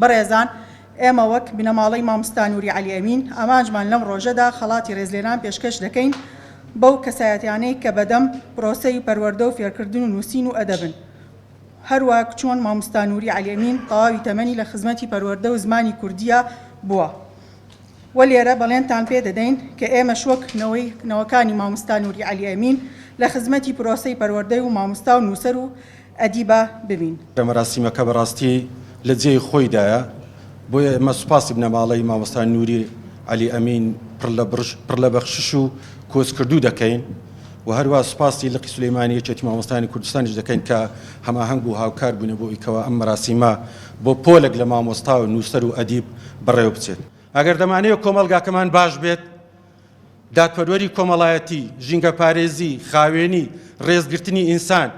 بەڕێزان، ئێمە وەک بنەماڵەی مامۆستا نوری عەلی ئەمین، ئامانجمان لەم ڕۆژەدا خەڵاتی ڕێزلێنان پێشکەش دەکەین بەو کەسایەتیانەی کە بەدەم پرۆسەی پەروەردە و فێرکردن و نووسین و ئەدەبن. هەروەک چۆن مامۆستا نوری عەلی ئەمین تەواوی تەمەنی لە خزمەتی پەروەردە و زمانی کوردییا بووە و لێرە بەڵێنتان پێ دەدەین کە ئێمەش وەک نەوەی نەوەکانی مامۆستا نوری عەلی ئەمین لە خزمەتی پرۆسەی پەروەردەی و مامۆستا و نووسەر و ئەدیبا ببین. مەراسیمەکە بەڕاستی لە جێی خۆیدایە، بۆیە ئێمە سوپاسی بنەماڵەی مامۆستا نوری عەلی ئەمین پڕ لە بەخشش و کۆچکردوو دەکەین و هەروا سوپاسی لقی سولەیمانی یەکێتی مامۆستایانی کوردستانیش دەکەین کە هەماهەنگ و هاوکار بوونە بۆ ئەوی کەوا ئەم مەراسیمە بۆ پۆلێک لە مامۆستا و نووسەر و ئەدیب بەڕێوە بچێت. ئەگەر دەمانەوێت کۆمەڵگاکەمان باش بێت، دادپەروەری کۆمەڵایەتی، ژینگەپارێزی، خاوێنی، ڕێزگرتنی ئینسان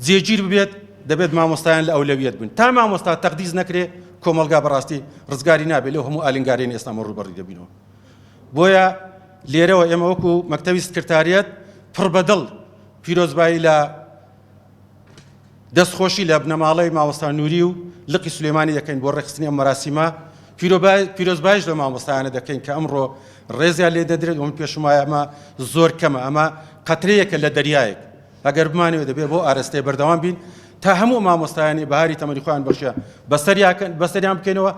جێگیر ببێت، دەبێت مامۆستایان لە ئەولەویەت بن. تا مامۆستا تەقدیس نەکرێ، کۆمەڵگا بەڕاستی ڕزگاری نابێت لەو هەموو ئالنگاریانەی ئێستا ئەمە ڕووبەڕووی دەبینەوە. بۆیە لێرەوە ئێمە وەکو مەکتەبی سکرتاریەت پڕ بەدڵ پیرۆزبایی لە دەستخۆشی لە بنەماڵەی مامۆستا نوری و لقی سولەیمانی دەکەین بۆ ڕێکخستنی ئەم مەراسیمە، پیرۆزبایش لە مامۆستایانە دەکەین کە ئەمڕۆ ڕێزیان لێ دەدرێت و من پێشم وایە ئەمە زۆر کەمە، ئەمە قەترەیەکە لە دەریایەک، ئەگەر بمانەوێت دەبێت بۆ ئارەستەیە بەردەوام بین تا هەموو مامۆستایانی بەهاری تەمەنی خۆیان بەخشیان بەسەریان بکەینەوە.